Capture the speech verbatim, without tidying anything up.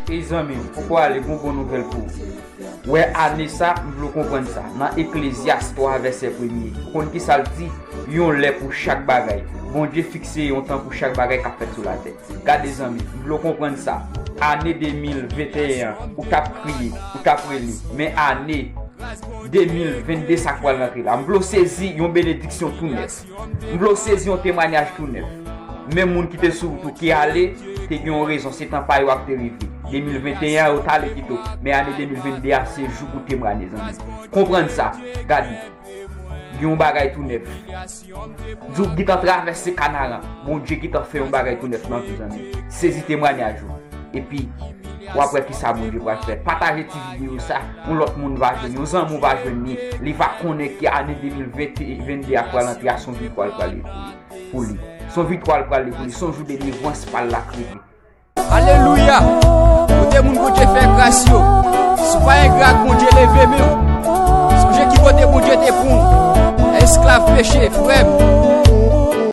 Ey zanmi m, poko ale, gon bon nouvèl pou ou. Wè ane sa, m vle w konprann sa. Nan Eklezyas twa vèsè premye, ou konn ki sa l di? Yon lè pou chak bagay. Bondye fikse yon tan pou chak bagay k ap fèt sou latè. Gade zanmi, m vle w konprann sa. Ane de mil venteyen an, ou t ap kriye, ou t ap rele. Men ane de mil vennde sa k pral rantre la. M vle w sezi yon benediksyon tou nèf. M vle w sezi yon temwanyaj tou nèf. Men moun ki te sou wout ou ki ale, te gen yon rezon, se tan pa yo ap te rive. De mil venteyen an, yo t ale pito, men ane de mil vennde a, se jou pou temwanye, zanmi. Konprann sa, gade, gen yon bagay tou nèf. Di w gentan travèse Kanaran, Bondye gentan fè yon bagay tou nèf nan vi, zanmi. Sezi temwanyaj ou. Epi, w ap wè ki sa Bondye pral fè. Pataje ti videyo sa, yon lòt moun va jwenn, yon zanmi w va jwenn li, li va konnen ke ane de mil vennde a k pral antre a, se yon viktwa l pral ye pou li. Se yon viktwa l pral ye pou li, se yon jou delivrans pa l la k rive. Alelouya! Kote moun Bondye fè gras yo? Si w pa engra ak Bondye, leve men w. Sonje ki kote Bondye te pran w. Esklav peche, frè m.